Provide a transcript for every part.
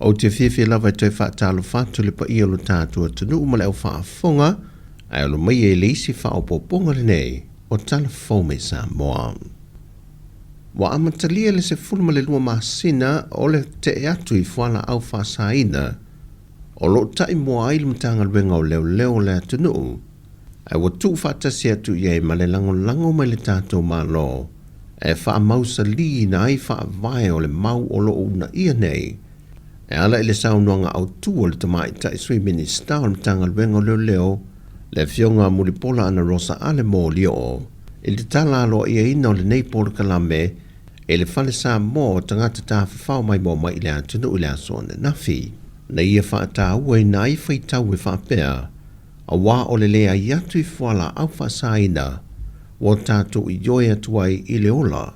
Ou te fiafia lava e toe faatalofa atu i le paia o lo tatou atunuu ma le au faafofoga, ae alo maia i le isi faaopoopoga lenei o Tala Fou mai Samoa. Ua amatalia le 12 masina o le tetee atu i fualaau faasaina o lo o taimua ai le Matagaluega o Leoleo o le atunuu, ae ua tuufaatasi atu i ai ma le lagolago mai le tatou Malo e faamausaliina ai faavae o le mau o lo o uunaia nei e ala i le saunoaga autu a le Tamaitai Sui Minisita o le Matagaluega o Leoleo, le Afioga a Mulipola Anarosa Ale Molioo, i le tatala aloaiaina o lenei polokalame i le Fale Samoa o Tagata Tafafao Maimoa Mai i le Atunuu i le aso ananafi. Na ia faatauaina ai faitau e faapea, Aua o le leai atu i fualaau faasaina ua tatou ioe atu ai i le ola,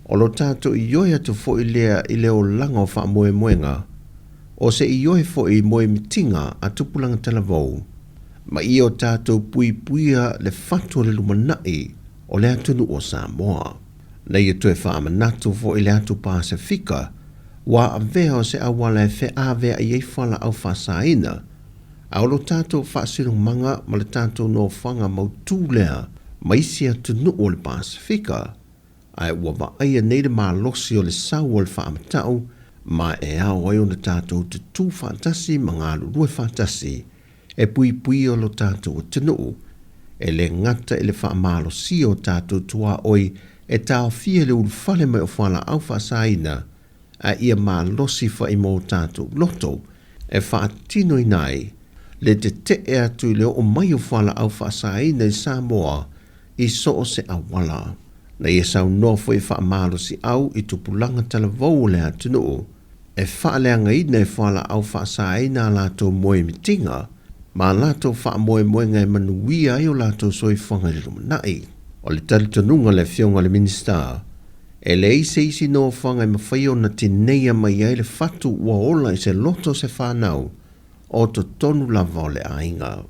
o lo tatou ioe atu foi lea i le olaga o faamoemoega, o se ioe foi i moemitiga a tupulaga talavou, ma ia o tatou puipuia le fatu o le lumanai o le atunuu o Samoa. Na ia toe faamanatu foi le atu Pasefika ua avea o se auala e feaveai ai fualaau faasaina, A o lo tatou faasinomaga ma le tatou nofoaga mautū lea ma isi atunuu o le Pasefika, ae ua vaaia nei le malosi o le sau o le faamatau ma e ao ai ona tatou tutū faatasi ma galulue faatasi e puipuia lo tatou atunuu, e le gata i le faamalosia o tatou tuaoi e taofia i le ulufale mai o fualaau faasaina, a ia malosi fa'i mo tatou loto e faatinoina ai le tete'e atu i le oo mai o fualaau faasaina i Samoa i so o se auala. Na ia saunoa foi e faamalosi'au i tupulaga talavou o le atunuu e faaleagaina e fualaau faasaina a latou moemitiga ma a latou faamoemoega e manuia ai o latou soifuaga i le lumanai. O le talitonuga a le Afioga i le Minisita, E leai se isi nofoaga e mafai ona tineia mai ai le fatu ua ola i se loto o se fanau o totonu lava o le aiga.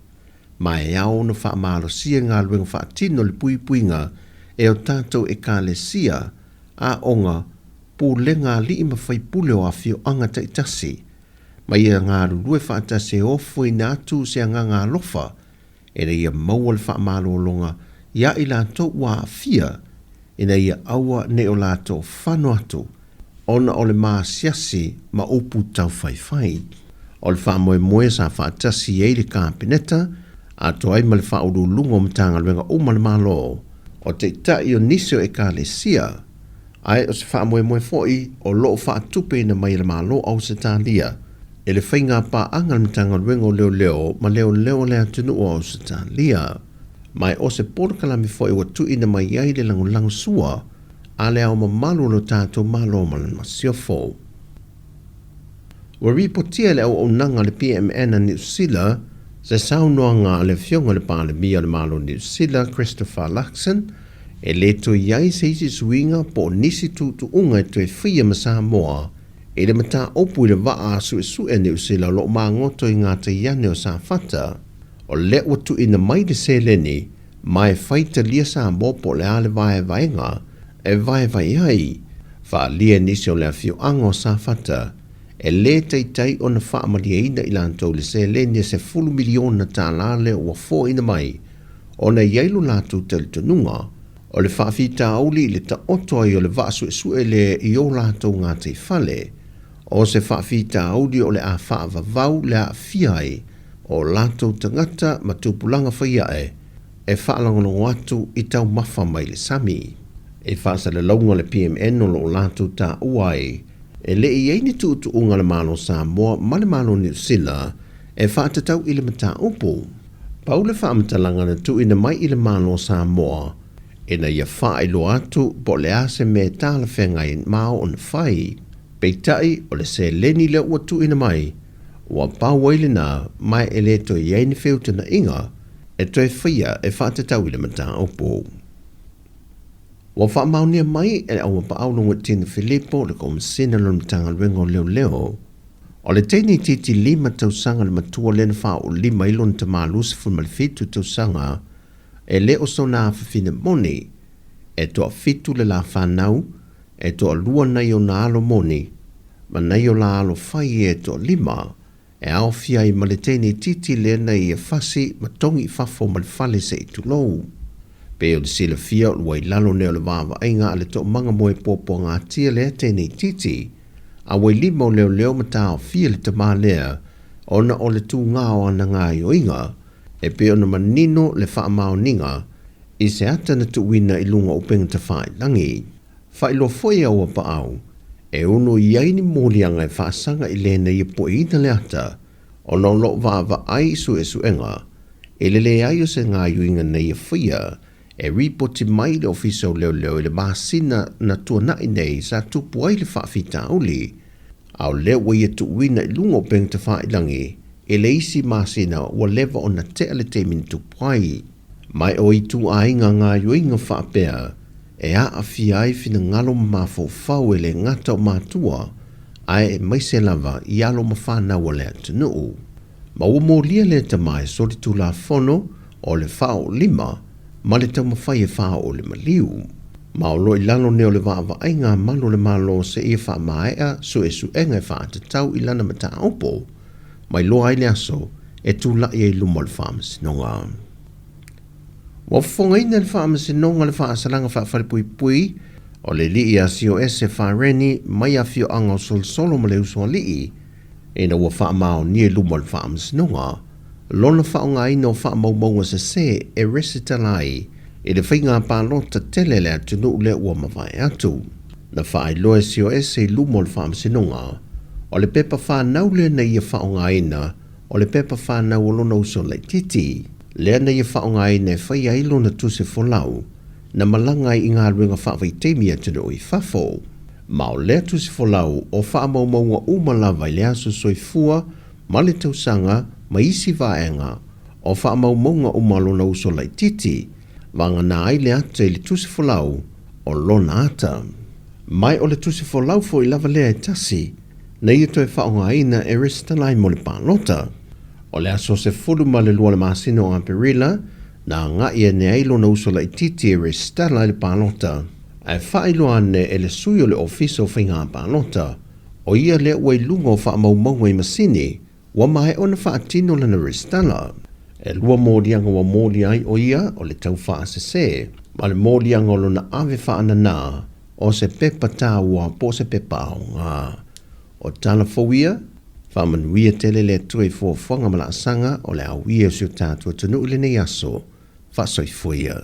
Ma e ao ona faamalosia galuega faatino le puipuiga e o tatou Ekalesia, aoga, pulega alii ma faipule o afioaga taitasi, ma ia galulue faatasi e ofoina atu se agaga alofa ina ia maua le faamalologa iā i latou ua aafia, ina ia aua ne i o latou fano atu ona o le maasiasi ma upu taufaifai. O le faamoemoe sa faatasi i ai le Kapeneta, atoa ai ma le Faauluuluga o Matagaluega uma a le Malo, o Taitai o nisi o Ekalesia, ae o se faamoemoe foi o lo o faatupeina mai e le Malo o Ausetalia e le faiga paaga a le Matagaluega o Leoleo ma Leoleo a le Atunuu o Ausetalia. Ma o se polokalame foi ua tuuina mai ai le lagolago sua a le Ao Mamalu o lo tatou Malo ma lana Masiofo. Ua ripotia e le auaunaga a le PMN a Niu Sila se saunoaga a le Afioga i le Palemia o le Malo o Niu Sila, Christopher Luxon, e le toe i ai se isi suiga po o nisi tuutuuga e toe faia ma Samoa i le mataupu i le vaa suesue a Niu Sila o lo o magoto i gatai ane o Safata. O lea ua tuuina mai le seleni ma e faitalia Samoa po o le a le vaevaega e vaevae ai, faaalia e nisi o le afioaga o Safata, e lē taitai ona faamalieina i latou le seleni e $10 miliona lea ua foaina mai ona e i ai lo latou talitonuga o le faafitauli i le taoto ai o le vaa suesue lea i o latou gataifale, o se faafitauli o le a faavavau le aafia ai o latou tagata ma tupulaga faiae e faalagolago atu i taumafa mai le sami. I faasalalauga a le PMN o lo o latou taua ai, e le i i ai ni tuutuuga a le Malo Samoa ma le Malo Niu Sila e faatatau i le mataupu. Pau le faamatalaga na tuuina mai i le Malo Samoa ina ia faailoa atu po o le a se mea e talafeagai ma ao ona fai. Peitai, o le seleni lea ua tuuina mai, ua pau ai lena ma e le toe i ai ni feutagaiga e toe faia e faatatau i le mataupu. Ua faamaonia mai e le Auapaau Logoitino Filipo le Komesina o le Matagaluega o Leoleo, o le teine itiiti 5 tausaga le matua lea na faaoolima ai lona tama 27 tausaga e le o sona afafine moni, e toafitu le la fanau, e toalua nai ona alo moni. ma nai o la alo fai e toalima e aofia ai ma le teine itiiti lea na ia fasi ma togi i fafo ma le fale se i tulou. Pei o le silafia o lua i lalo nei o le vaavaaiga a le toomaga moe puapuagatia lea teine itiiti, a ua i lima o leoleo ma taofia le tamā lea ona o le tugā o ana gaoioiga e pei ona manino le faamaoniga i se ata na tuuina i luga o upega tafailagi. Faailoa foi e Auapaau, e ono i ai ni moliaga e faasaga i le na ia pueina le ata, ona o lo o vaavaai i suesuega i le leai o se gaoioiga na ia faia e ripoti mai i le Ofisa o Leoleo i le masina na tuanai nei sa tupu ai le faafitauli, a o lea ua ia tuuina i luga o upega tafailagi i le isi masina ua leva ona tea le taimi na tupu ai. Ma o ituaiga gaoioiga faapea e aafia ai finagalo ma mafaufau e le gata o matua, ae aemaise lava i alo ma fanau a le atunuu. Ma ua molia lea tama e solitulafono o le faaoolima ma le taumafai e faaoo le maliu. Ma o lo o i lalo nei o le vaavaaiga a malu o le Malo seia faamaea suesuega e faatatau i lana mataupu, ma iloa ai le aso e tulai ai i luma o le Faamasinoga. Ua fofogaina e le Faamasinoga le faasalaga faafalepuipui o le alii ia Sioese Fareni mai afioaga o Solosolo ma le Usoalii ina ua faamaonia i luma o le Faamasinoga lona faaaogaina o faamaumauga sese e resitala ai i le faiga palota tele a le atunuu lea ua mavae atu. Na faailoa e Sioese i luma o le Faamasinoga o le pepa fanau lea na ia faaaogaina o le pepa fanau o lona uso laitiiti, lea na ia faaaogaina e faia ai lona tusi folau na malaga ai i galuega faavaitaimi i atunuu i fafo. Ma o lea tusi folau o faamaumauga uma lava i le aso soifua ma le tausaga ma isi vaega o faamaumauga uma a lona uso laitiiti, vagana ai le ata i le tusi folau o lona ata. Ma o le tusi folau foi lava lea e tasi na ia toe faaaogaina e resitala ai mo le palota. O le aso 12 o le masina o Aperila na agai ane ai lona uso laitiiti e resitala i le palota, ae faailoa ane e le sui o le Ofisa o Faiga Palota, o ia lea ua i luga o faamaumauga i masini ua maea ona faatino lana resitala. E lua moliaga ua molia ai o ia o le tau faasese ma le moliaga o lona ave faananā o se pepa taua po o se pepa aoga. O tala fou ia, faamanuia tele le Atua i fuafuaga ma laasaga o le a uia o si o tatou atunuu i lenei aso. Faasoifua ia.